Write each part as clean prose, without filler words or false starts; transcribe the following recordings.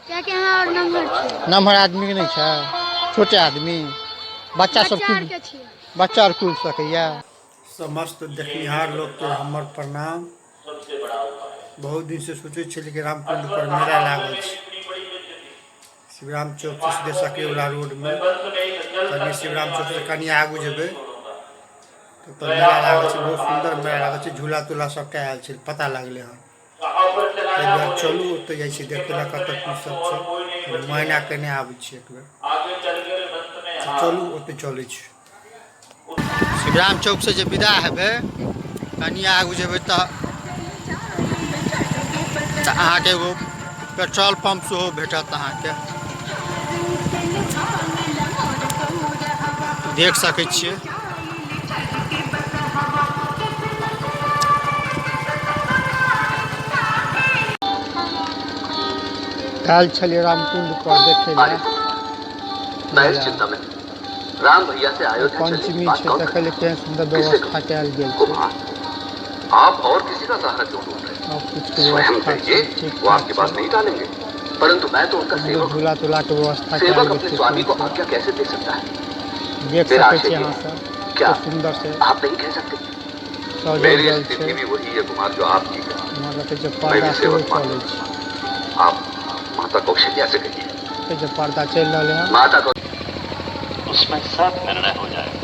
कियाकि अहाँ आओर नमहर छियै। नमहर आदमीके नहि छै, छोटे आदमी बच्चा सब बच्चा कूद आरके छियै। बच्चा आर कूद सकैया। समस्त देखनिहार लोकके हमर प्रणाम। बहुत दिनसँ सोचै छलियै कि रामकुंड पर मेला लागल छै। शिवराम चौक से सीधे सकरीवला रोडमे, कनि शिवराम चौक से कनि आगू जेबै तऽ ओतऽ मेला लागल छै। बहुत सुन्दर मेला लागल छै, झूला तूला सबटा आयल छै, पता लागलै हन। ताहि दुआरे चलू ओतऽ जाइ छी देखै लए कतऽ की सब छै। मुआयना केने आबै छी एक बेर। चलू ओतऽ चलै छी। शिवराम चौक से जे विदा हेबै, कनि आगू जेबै तऽ अहाँके एगो पेट्रोल पंप सेहो भेटत अहाँके, देख सकै छियै। आयल छलियै रामकुंड पर देखै लए। मैं इस चिंता में राम भैया से अयोध्या चलने की पंचमी बात छै, कौन देखै करे? लए केहन सुन्दर किससे व्यवस्था कहूं? कयल गेल छै। कुमार, आप और किसी का सहारा क्यों ढूंढ रहे हैं? सब किछुके स्वयं व्यवस्था कहिए, छै, ठीक वो ठाक आपकी छै। बात नहीं टालेंगे, परंतु मैं तो उनका उम्हरो सेवक हूं। झूला तूला के व्यवस्था कयल सेवक गेल अपने छै स्वामी को सौंसे। आज्ञा कैसे दे सकता है? देख मेरा सकै आशय छी ये अहाँ है, सब, क्या खूब सुन्दर से आप नहीं कह सकते? सजल मेरी गेल स्थिति छै। भी वही है कुमार जो आपकी है। उम्हर देखै छियै मैं पर्दा भी सेहो सेवक मात्र चलै हूं। छै। आप माता कौशल्या से कहिए। देखै छियै पर्दा चलि रहलै हन। माता कौ उसमें सब निर्णय हो जाएगा।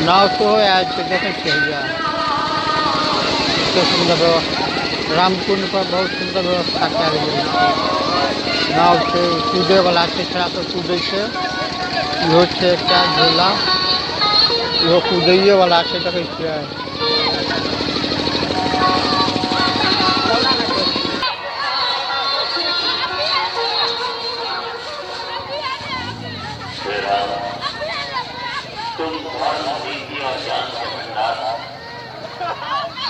नाव सेहो आयल छै, देखै छियै हैया। कते सुन्दर व्यवस्था रामकुंड पर, बहुत सुन्दर व्यवस्था कयल गेल छै। नाव छै, कूदे वाला छै, छोड़ा सब कूदै छै। इहो छै एकटा झूला, इहो कूदैये वाला छै, देखै छियै। हे राम, तुम धर्म, नीति और ज्ञान के भंडार हो।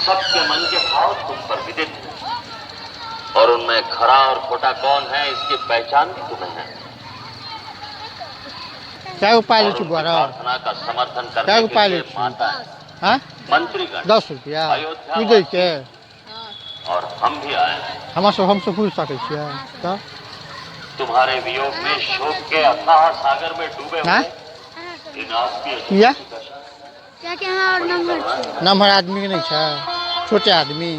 सबके मन के भाव तुम पर विदित हैं और उनमें खरा और खोटा कौन है, इसकी पहचान भी तुम्हें है। कए गो पाइ लै और छी उनकी बौआ रौ? प्रार्थना का समर्थन कए करने गो के पाइ लै लिए छी? माता, आँय? मंत्रीगण, 10 रुपैआ अयोध्या कूदैके? और हम भी आए हैं। हमरा सब हमसब कूदि सकै छियै तऽ? तुम्हारे वियोग में शोक के अथाह सागर में डूबे आँय? हुए इन आपकी किया? अजूबी दशा कियाकि अहाँ आओर नमहर छियै। नमहर आदमीके नहि छै, छोटे आदमी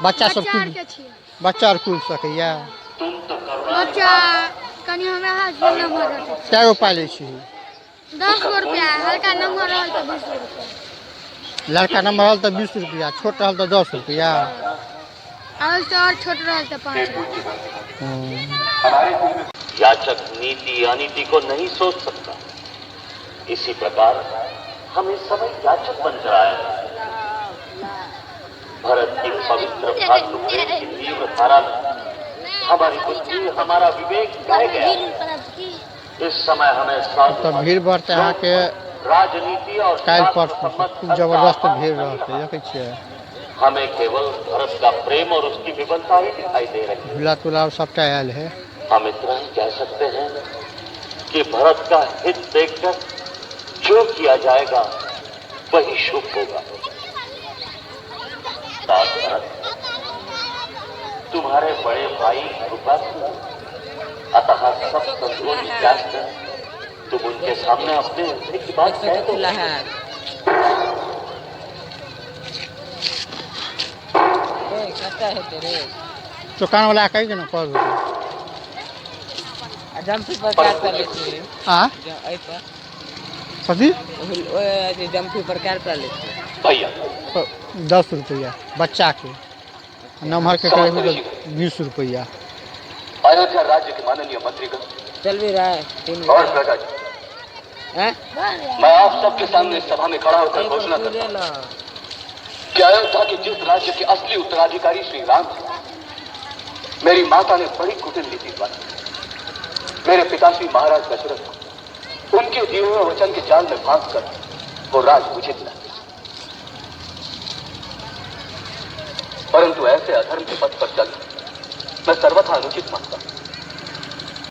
बच्चा सब बच्चा कूद आरके छियै। बच्चा आर कूदि सकैया? तुम तो करुणा बच्चा कनि हमरा हाथ से नमहर रहतै। कए गो पाइ लै छी? 10 गो रुपया, हल्का नमहर रहल तऽ 20 गो रुपया। लड़का नमहर रहल तऽ 20 रुपया, छोट रहल तऽ 10 रुपया। आ ओहिसँ आओर छोट रहल तऽ 5 रुपया। याचक नीति अनीति को नहीं सोच सकता, इसी प्रकार हम इस समय याचक बनकर आए हैं। भरत की पवित्र भ्रातृप्रेम की तीव्र धारा में हमारी बुद्धि, हमारा विवेक बह गया। इस समय हमें साधु तऽ भीड़ बढ़तै अहाँके राजनीति और काल्हि शास्त्र परसू सम्मत खूब धर्म का जबरदस्त आभास भीड़ नहीं रहतै, रहा। देखै छियै। हमें केवल भरत का प्रेम और उसकी विफलता ही दिखाई दे रही है। झूला तूला और सबटा आयल है। हम इतना ही कह सकते हैं कि भरत का हित देखकर जो किया जाएगा वही शुभ होगा। तात भरत, तुम्हारे बड़े भाई कृपा से, अतः सब संकोच त्याग कर तुम उनके सामने अपने हृदय की बात कह दो। खुला है कतऽ हेतै रे? दोकान वाला कहि के ने कऽ देतै। आ जम्पी पर कै रुपया लै छी? आ एहि पर कथी? ओहि जम्पी पर कै रुपया लै छी? भैया, 10 रुपैआ बच्चाके, नमहरके करेबै तऽ 20 रुपैआ। अयोध्या राज्य के माननीय मंत्रीगण चल भी रहा है तीन और प्रजा जी, हैं? मैं आप सबके सामने इस सभा में खड़ा होकर एहि पर घोषणा करता कूदे हूं ल कि अयोध्या के जिस राज्य के असली उत्तराधिकारी श्री राम थे, मेरी माता ने बड़ी कुटिल नीति द्वारा मेरे पिताश्री महाराज दशरथ को उनके दिए हुए वचन के जाल में फांस कर वो राज मुझे दिला। परंतु ऐसे अधर्म के पथ पर चलना मैं सर्वथा अनुचित मानता हूं।